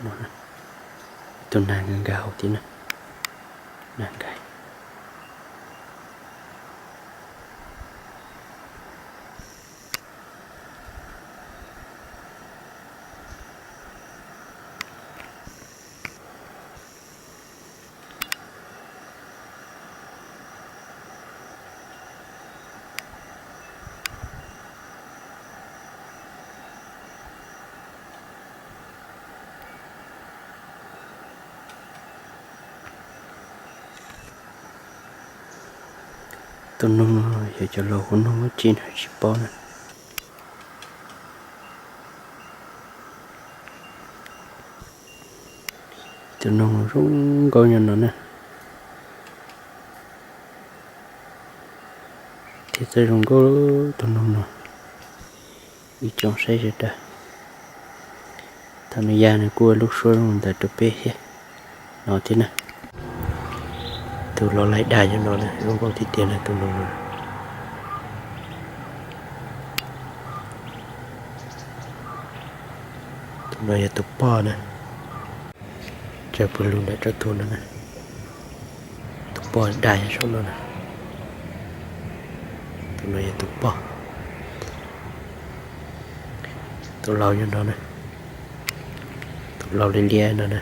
No, tus nag nkag hauv thiab na, nag nkag. Tus noog no yog cov laus hu noog ua tsi no tsis paub na. Tus noog zoo nkauj nyob no na. Thiab txawj zoo nkauj tus noog no. Ib tsoom saib sawv daws, thaum nws ya nws kuj ua lub suab zoo ntawd rau peb thiab no thiab na. Tus laus laig dag nyob no na, zoo nkauj tiag tiag na tus noog no. Tus no yog tus poj na. Tsaws pawg lug ntawm rau tus no na. Tus poj dag nyob saum no na. Tus no yog tus poj. Tus laus nyob no na. Tus laus liab liab no na.